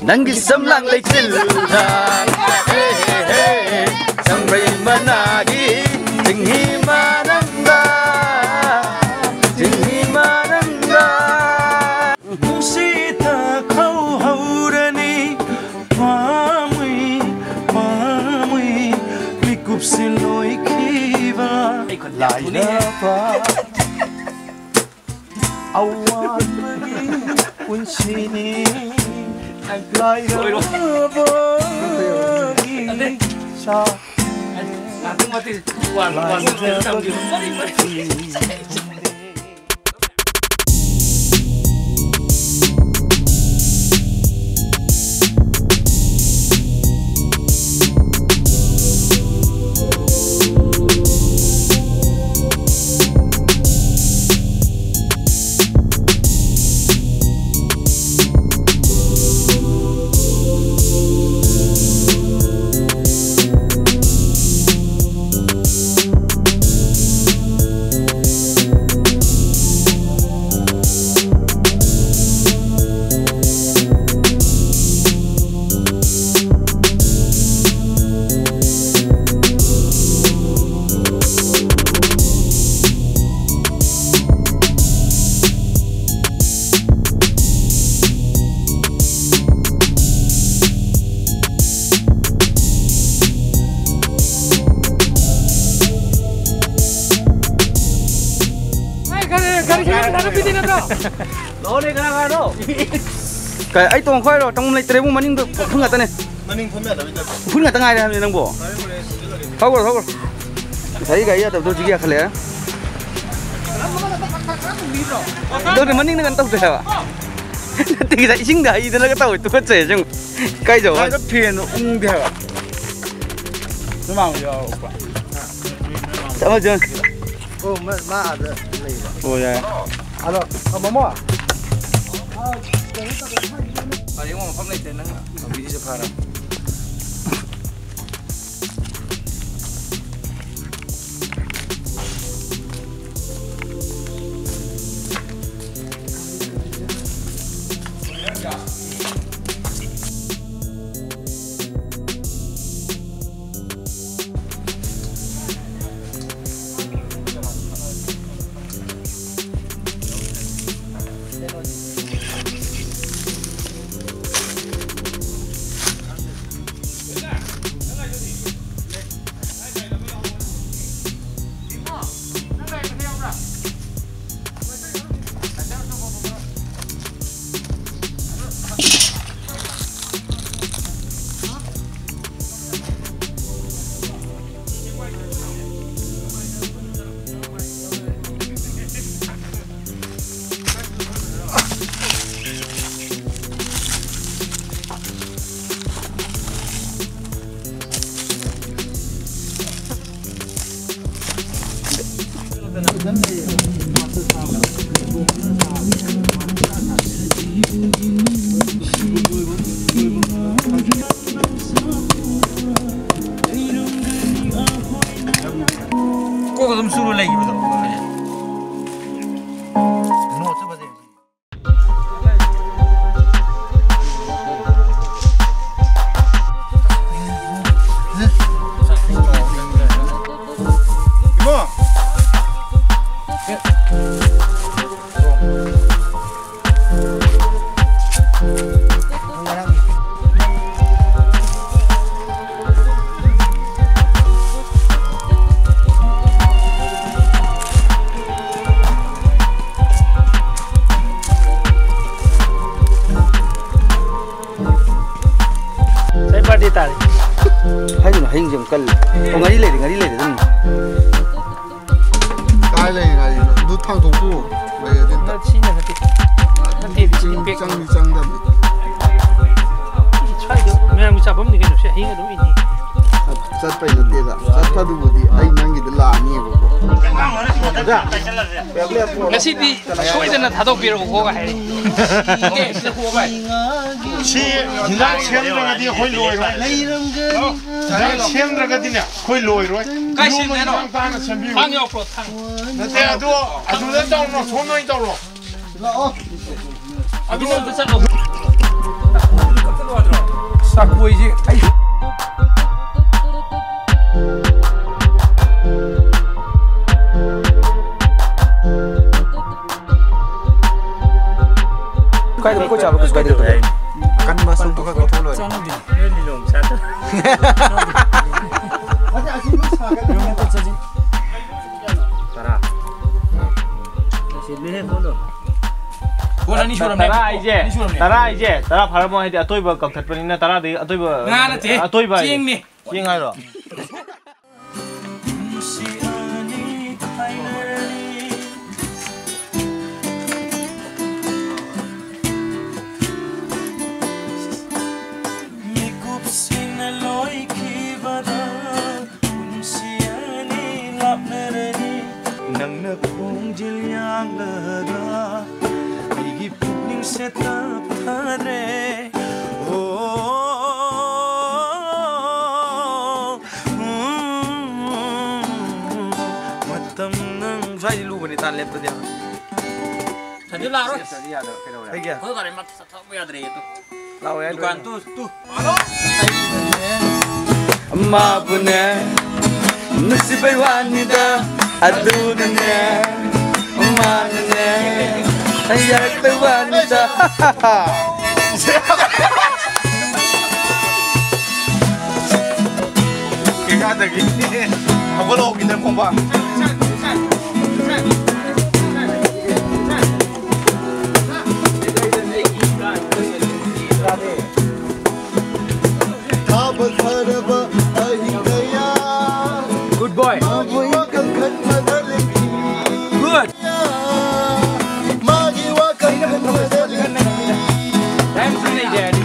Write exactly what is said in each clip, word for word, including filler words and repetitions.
ꯅꯪꯒꯤ ꯁꯝꯂꯥꯡ ꯂꯩꯆꯤꯜꯗ, ꯍꯦ, ꯍꯦ, ꯍꯦ, ꯁꯪꯕ꯭ꯔꯩ ꯃꯅꯥꯒꯤ ꯆꯤꯡꯍꯤ ꯃꯅꯝꯗ, ꯆꯤꯡꯍꯤ ꯃꯅꯝꯗ꯫ ꯅꯨꯡꯁꯤꯠꯇ ꯈꯧꯍꯧꯔꯅꯤ, ꯄꯥꯝꯃꯨꯏ, ꯄꯥꯝꯃꯨꯏ, ꯃꯤꯀꯨꯞꯁꯦ ꯂꯣꯏꯈꯤꯕ꯫ ꯑꯩ ꯈꯨꯠ ꯂꯥꯏꯔꯕ꯫ ꯑꯋꯥꯠꯄꯒꯤ ꯄꯨꯟꯁꯤꯅꯤ ꯂꯥꯏꯔꯕꯒꯤ ꯆꯥꯛ꯫ ꯉꯥꯛꯇꯪ ꯃꯇꯤꯛ ꯋꯥ-, ꯋꯥ-, ꯂꯥꯏꯔꯕꯒꯤ ꯄꯨꯟꯁꯤ꯫ ꯂꯥꯛꯑꯣꯅꯦ, ꯀꯅꯥ ꯀꯅꯥꯅꯣ? ꯀꯥꯏ, ꯑꯩ ꯇꯣꯡꯈꯣꯏꯔꯣ? ꯇꯣꯡꯐꯝ ꯂꯩꯇ꯭ꯔꯦꯕꯨ, ꯃꯅꯤꯡꯗ ꯎꯐꯨꯟ ꯉꯥꯛꯇꯅꯦ꯫ ꯃꯅꯤꯡ ꯐꯝ ꯌꯥꯗꯕꯩ ꯇꯥꯏꯞꯇ꯫ ꯎꯐꯨꯟ ꯉꯥꯛꯇ ꯉꯥꯏꯔꯦ ꯍꯥꯏꯕꯅꯤ ꯅꯪꯕꯣ꯫ ꯐꯔꯦ, ꯐꯔꯦ, ꯁꯤꯗ ꯂꯣꯏꯔꯦ꯫ ꯊꯧꯈ꯭ꯔꯣ, ꯊꯧꯈ꯭ꯔꯣ꯫ ꯉꯁꯥꯏꯒꯤ ꯒꯥꯔꯤ ꯌꯥꯗꯕꯗꯣ ꯍꯧꯖꯤꯛ ꯌꯥꯈꯠꯂꯛꯑꯦ꯫ ꯑꯗꯨꯅꯦ ꯃꯅꯤꯡꯗ ꯀꯩꯅꯣ ꯇꯧꯗꯦ ꯍꯥꯏꯕ꯫ ꯅꯠꯇꯦ, ꯉꯁꯥꯏ ꯏꯁꯤꯡꯗ ꯍꯩꯗꯅꯒ ꯇꯧꯋꯦ, ꯇꯨꯀꯠꯆꯩ ꯑꯁꯦꯡꯕ꯫ ꯀꯥꯏ ꯆꯠꯂꯨ ꯍꯥꯏꯅꯣ? ꯐꯦꯟ ꯎꯪꯗꯦ ꯍꯥꯏꯕ꯫ ꯅꯣꯏ ꯃꯥ ꯍꯣꯏ ꯌꯥꯎꯔꯛꯄ꯭ꯔꯣ? ꯆꯠꯂꯣ, ꯖꯣꯟ꯫ ꯑꯣ, ꯃꯥ, ꯃꯥ ꯑꯥꯗ ꯂꯩꯕ꯫ ꯑꯣ, ꯌꯥꯏ꯫ ꯑꯗꯣ, ꯑ, ꯃꯃꯣ꯫ ꯐꯔꯦ, ꯏꯕꯨꯡꯉꯣ, ꯃꯐꯝ ꯂꯩꯇꯦ, ꯅꯪ ꯂꯝꯕꯤꯁꯦ ꯐꯔꯕ꯫ ꯀꯣꯛ ꯑꯗꯨꯝ ꯆꯨꯔ ꯂꯩꯈꯤꯕꯗꯣ꯫ ꯅꯣꯠꯁꯨ ꯐꯖꯩ꯫ ꯏꯕꯣ! ꯉꯁꯥꯏ ꯕꯥꯔꯗꯦ ꯇꯥꯔꯦ꯫ ꯍꯥꯏꯒꯅꯨ, ꯍꯌꯦꯡꯁꯦ ꯑꯃꯨꯛ ꯀꯜꯂꯤ꯫ ꯑꯣ, ꯉꯥꯔꯤ ꯂꯩꯔꯦ, ꯉꯥꯔꯤ ꯂꯩꯔꯦ ꯑꯗꯨꯝ꯫ ꯀꯥꯏ ꯂꯩ ꯉꯥꯔꯤꯅꯣ? ꯑꯗꯨ ꯊꯥꯡꯗꯣꯛꯄꯨ꯫ ꯂꯩꯔꯗꯤ ꯑꯝꯇ꯫ ꯁꯤꯅ ꯅꯠꯇꯦ꯫ ꯅꯠꯇꯦ, ꯁꯤ ꯆꯤꯡ ꯄꯦꯛ꯫ ꯆꯪꯗꯤ ꯆꯪꯗꯕꯅꯤ꯫ ꯁ꯭ꯋꯥꯏꯗ ꯃꯌꯥꯝꯒꯤ ꯆꯥꯐꯝꯅꯤ ꯀꯩꯅꯣ, ꯁꯤ ꯑꯍꯤꯡ ꯑꯗꯨꯝ ꯏꯅꯤ꯫ ꯆꯠ-, ꯆꯠꯄꯩ ꯅꯠꯇꯦꯗ꯫ ꯆꯠꯄꯗꯨꯕꯨꯗꯤ ꯑꯩ ꯅꯪꯒꯤꯗ ꯂꯥꯛꯑꯅꯤꯕꯀꯣ꯫ ꯉꯁꯤꯗꯤ ꯁꯣꯏꯗꯅ ꯊꯥꯗꯣꯛꯄꯤꯔꯛꯎꯀꯣ ꯍꯥꯏꯔꯤ꯫ ꯁꯤ ꯍꯤꯟꯖꯥꯡ ꯁꯦꯝꯗ꯭ꯔꯒꯗꯤ ꯑꯩꯈꯣꯏ ꯂꯣꯏꯔꯣꯏ꯫ ꯍꯤꯟꯖꯥꯡ ꯁꯦꯝꯗ꯭ꯔꯒꯗꯤꯅꯦ ꯑꯩꯈꯣꯏ ꯂꯣꯏꯔꯣꯏ꯫ ꯀꯥꯏ ꯏꯔꯣꯝꯕ ꯁꯦꯝꯗꯣꯏꯅꯣ? ꯍꯤꯟꯖꯥꯡ ꯇꯥꯅ ꯁꯦꯝꯕꯤꯌꯨ꯫ ꯊꯥꯡ ꯌꯥꯎꯕ꯭ꯔꯣ? ꯊꯥꯡ꯫ ꯅꯠꯇꯦ, ꯑꯗꯨ ꯑꯗꯨꯗ ꯇꯧꯔꯣ, ꯁꯣꯝꯗ ꯑꯣꯏꯅ ꯇꯧꯔꯣ꯫ ꯂꯥꯛꯑꯣ꯫ ꯑꯗꯨ ꯑꯝꯇ ꯆꯠꯂꯣ꯫ ꯆꯥꯛꯀꯣꯏꯁꯦ ꯑꯩ ꯀꯥꯏꯗ ꯀꯣꯏ ꯆꯥꯕ ꯀꯩꯁꯨ ꯀꯥꯏꯗꯦ꯫ ꯑꯀꯟꯕ ꯁꯔꯨꯛꯇꯣ ꯈꯔ ꯂꯧꯊꯣꯛ ꯂꯣꯏꯔꯦ꯫ ꯆꯥꯟꯅꯗꯦ꯫ ꯌꯨꯝꯗ ꯆꯠꯁꯤ꯫ ꯇꯔꯥ꯫ ꯀꯣꯟ ꯑꯅꯤ ꯁꯨꯔꯝꯃꯦ꯫ ꯇꯔꯥ ꯍꯥꯏꯁꯦ, ꯑꯅꯤ ꯁꯨꯔꯝꯃꯦ꯫ ꯇꯔꯥ ꯍꯥꯏꯁꯦ, ꯇꯔꯥ ꯐꯥꯔꯝꯃꯣ ꯍꯥꯏꯗꯤ ꯑꯇꯣꯏꯕ ꯀꯛꯊꯠꯄꯅꯤꯅ ꯇꯔꯥꯗꯒꯤ ꯑꯇꯣꯏꯕ, ꯉꯥ ꯅꯠꯇꯦ, ꯑꯇꯣꯏꯕ ꯍꯥꯏꯁꯦ꯫ ꯆꯦꯡꯅꯦ꯫ ꯆꯦꯡ ꯍꯥꯏꯔꯣ? ꯃꯤꯀꯨꯞꯁꯤꯅ ꯂꯣꯏꯈꯤꯕꯗ ꯄꯨꯟꯁꯤ ꯑꯅꯤ ꯂꯥꯞꯅꯔꯅꯤ꯫ ꯅꯪꯅ ꯈꯣꯟꯖꯦꯜ ꯌꯥꯡꯂꯒ ꯑꯩꯒꯤ ꯄꯨꯛꯅꯤꯡꯁꯦ ꯇꯞꯊꯗ꯭ꯔꯦ꯫ ꯑꯣ, ꯎꯝ, ꯃꯇꯝ ꯅꯪ ꯁ꯭ꯋꯥꯏꯗꯤ ꯂꯨꯕꯅꯤ, ꯇꯥꯟ ꯂꯦꯞꯄꯗꯤ ꯌꯥꯔꯣꯏ꯫ ꯁꯟꯖꯨ ꯂꯥꯛꯑꯔꯣꯏ꯫ ꯁꯟꯖꯨ ꯌꯥꯗꯕ ꯀꯩꯗꯧꯔꯦ? ꯀꯩꯒꯤ? ꯑꯩꯈꯣꯏ ꯒꯥꯔꯤ ꯃꯊꯛ ꯆꯠꯊꯣꯛꯄ ꯌꯥꯗ꯭ꯔꯦ ꯑꯗꯨ꯫ ꯂꯥꯛꯑꯣ ꯌꯥꯏ, ꯗꯨꯀꯥꯟ ꯂꯣꯏꯅ꯫ Two, two. ꯑꯃꯕꯨꯅꯦ ꯅꯨꯡꯁꯤꯕꯩ ꯋꯥꯅꯤꯗ, ꯑꯗꯨꯅꯅꯦ ꯃꯥꯅꯅꯦ ꯌꯥꯔꯛꯄꯩ ꯋꯥꯅꯤꯗ꯫ ꯀꯩꯀꯥꯗꯒꯤ ꯍꯧꯒꯠꯂꯛꯑꯣ ꯈꯤꯇꯪ ꯈꯣꯡꯕ꯫ ꯊꯥꯕ ꯊꯥꯔꯕ ꯑꯍꯤꯡ ꯀꯌꯥ Good boy. ꯃꯥꯕꯨ ꯋꯥꯈꯜ ꯈꯟꯕꯗ ꯂꯦꯟꯈꯤ꯫ Good. ꯃꯥꯒꯤ ꯋꯥꯈꯜ ꯈꯟꯕꯗ ꯂꯦꯟꯈꯤ꯫ Time ꯁꯤ ꯂꯩꯇꯦ ꯍꯥꯏꯗꯤ꯫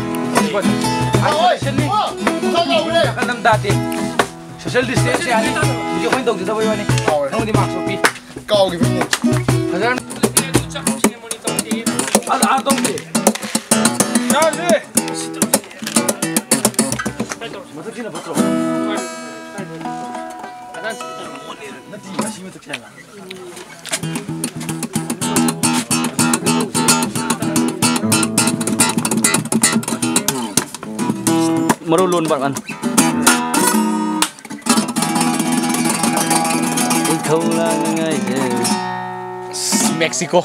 ꯑꯣꯏ, ꯑꯣ, ꯈꯪꯍꯧꯔꯦ꯫ ꯅꯥꯀꯟ ꯑꯃ ꯇꯥꯗꯦ꯫ Social distance ꯌꯥꯅꯤ꯫ ꯍꯧꯖꯤꯛ ꯑꯩꯈꯣꯏꯅ ꯇꯧꯖꯗꯕꯩ ꯋꯥꯅꯤ꯫ ꯀꯥꯎꯔꯦ꯫ ꯅꯪꯕꯨꯗꯤ mask ꯎꯞꯄꯤ꯫ ꯀꯥꯎꯈꯤꯕꯅꯤ꯫ ꯐꯖꯅ꯫ ꯑꯥ, ꯑꯥ, ꯇꯧꯗꯦ꯫ ꯆꯥꯔꯁꯦ꯫ ꯃꯊꯛꯁꯤꯅ ꯐꯠꯇ꯭ꯔꯣ? ꯅꯠꯇꯦ, ꯑꯁꯤ ꯃꯊꯛꯁꯤꯅ꯫ ꯃꯔꯨ ꯂꯣꯟꯕ ꯀꯥꯟ꯫ ꯏꯊꯧ ꯂꯥꯡꯅꯉꯥꯏꯁꯦ꯫ Mexico.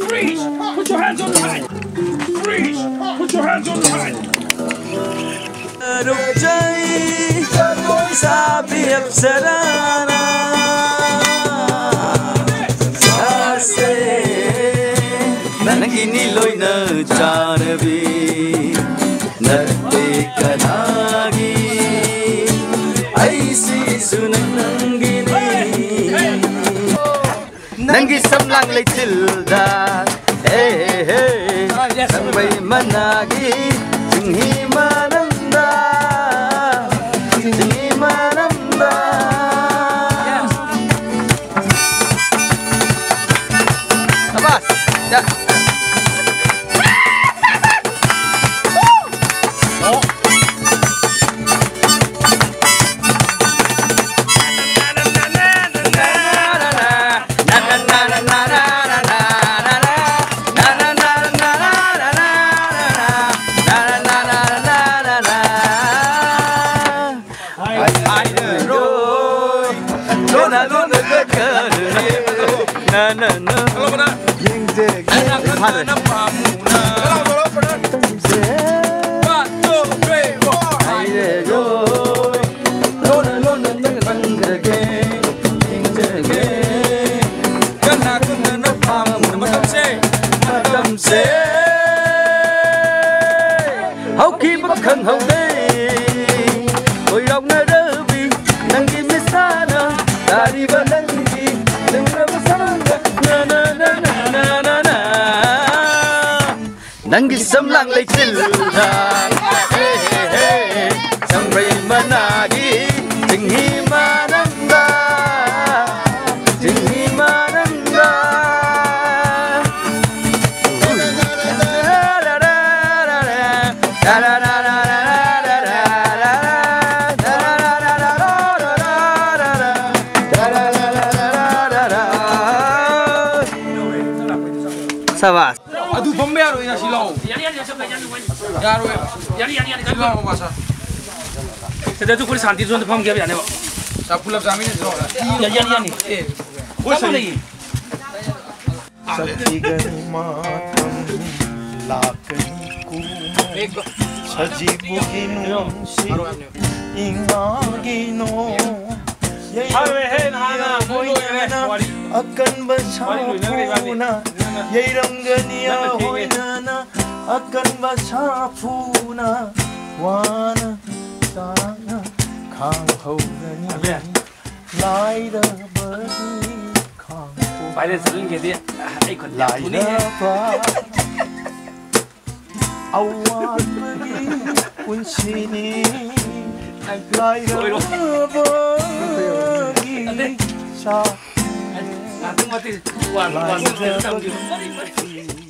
Freeze! Put your hands on the height! Freeze! Put your hands on the height! ꯔꯨꯛꯆꯩ ꯖꯒꯣꯏ ꯁꯥꯕꯤ ꯑꯞꯁꯔꯥꯅ ꯁꯥꯁꯦ ꯅꯪꯒꯤꯅꯤ ꯂꯣꯏꯅ ꯆꯥꯔꯕꯤ ꯅꯠꯇꯦ ꯀꯅꯥꯒꯤ ꯑꯩꯁꯤꯁꯨ ꯅꯪꯒꯤꯅꯤ ꯅꯪꯒꯤ ꯁꯝꯂꯥꯡ ꯂꯩꯆꯤꯜꯗ ꯍꯦ ꯍꯦ ꯍꯦ ꯁꯪꯕꯩ ꯃꯅꯥꯒꯤ ꯆꯤꯡꯍꯤ ꯃꯅꯝꯗ ꯆꯤꯡꯍꯤ ꯃꯅꯝꯗ ꯐꯥꯗ꯭ꯔꯦ꯫ ꯍꯥꯏꯔꯦ ꯂꯣꯏ꯫ ꯂꯣꯟꯅ ꯂꯣꯟꯅ ꯇꯪꯖꯒꯦ, ꯊꯦꯡꯖꯒꯦ꯫ ꯀꯅꯥ ꯀꯅꯥꯅ ꯄꯥꯝꯃꯨꯅ ꯃꯇꯝꯁꯦ, ꯃꯇꯝꯁꯦ꯫ ꯍꯧꯈꯤꯕ ꯈꯪꯍꯧꯗꯦ꯫ ꯀꯣꯏꯔꯥꯎꯅꯔꯕꯤ ꯅꯪꯒꯤ ꯃꯤꯠꯁꯥꯅ, ꯇꯥꯔꯤꯕ ꯅꯪꯒꯤ ꯅꯨꯡꯉꯥꯏꯕ ꯁꯥꯅ, ꯅ, ꯅ, ꯅ, ꯅ꯫ ꯅꯪꯒꯤ ꯁꯝꯂꯥꯡ ꯂꯩꯆꯤꯜꯗ, ꯍꯦ, ꯍꯦ, ꯍꯦ, ꯁꯪꯕ꯭ꯔꯩ ꯃꯅꯥꯒꯤ ꯆꯤꯡꯍꯤ ꯃꯥꯅꯝꯗ, ꯆꯤꯡꯍꯤ ꯃꯥꯅꯝꯗ꯫ ꯁꯕꯥꯁ꯫ ꯑꯗꯨ ꯐꯝꯕ ꯌꯥꯔꯣꯏ, ꯁꯤ ꯂꯥꯛꯑꯣ꯫ ꯌꯥꯔꯣꯏ꯫ ꯁꯤ ꯂꯥꯛꯑꯣ, ꯕꯥꯁꯥ꯫ ꯁꯤꯗ ꯑꯗꯨ ꯑꯩꯈꯣꯏ ꯁꯥꯟꯇꯤ ꯖꯣꯟꯗ ꯐꯝꯒꯦ ꯍꯥꯏꯕ ꯌꯥꯅꯦꯕ꯫ ꯆꯥꯛ ꯄꯨꯂꯞ ꯆꯥꯃꯤꯟꯅꯁꯤ ꯂꯥꯛꯑꯣ꯫ ꯌꯥꯅꯤ, ꯌꯥꯅꯤ, ꯌꯥꯅꯤ꯫ ꯑꯦ꯫ ꯆꯞ ꯃꯥꯟꯅꯩꯌꯦ꯫ ꯁꯖꯤꯒꯅꯤ ꯃꯥꯇꯝ ꯂꯥꯛꯀꯅꯤ ꯀꯨꯝꯍꯩ꯫ ꯁꯖꯤꯕꯨꯒꯤ ꯅꯨꯡꯁꯤꯠ ꯏꯉꯥꯒꯤ ꯅꯣꯡ꯫ ꯐꯔꯦꯍꯦ, ꯅꯍꯥꯟꯅ ꯂꯣꯏ ꯂꯣꯏꯔꯦ ꯋꯥꯔꯤ꯫ ꯑꯀꯟꯕ ꯋꯥꯔꯤ ꯂꯣꯏꯅꯈ꯭ꯔꯦ ꯏꯕꯥꯅꯤ꯫ ꯁꯥꯐꯨꯅ ꯌꯩꯔꯝꯒꯅꯤ ꯅꯪꯅ ꯊꯦꯡꯉꯦ꯫ ꯑꯍꯣꯏꯅꯅ꯫ ꯑꯀꯟꯕ ꯁꯥꯐꯨꯅ ꯋꯥꯅ ꯆꯥꯅ ꯈꯥꯡꯍꯧꯒꯅꯤ꯫ ꯑꯕꯦ꯫ ꯂꯥꯏꯔꯕꯒꯤ ꯈꯥꯡꯕ꯫ ꯚꯥꯏꯔꯦꯜ ꯆꯠꯍꯟꯒꯦꯗꯤ ꯑꯩ ꯈꯨꯠ ꯌꯥꯝ ꯊꯨꯅꯤꯡꯉꯦ꯫ ꯂꯥꯏꯔꯕ ꯑꯋꯥꯠꯄꯒꯤ ꯄꯨꯟꯁꯤꯅꯤ꯫ ꯂꯥꯏꯔꯕꯒꯤ ꯆꯥꯛ꯫ ꯉꯥꯛꯇꯪ ꯃꯇꯤꯛ ꯋꯥꯟ, ꯋꯥꯟ, ꯂꯥꯏꯔꯕꯒꯤ ꯇꯝꯕꯤꯌꯨ꯫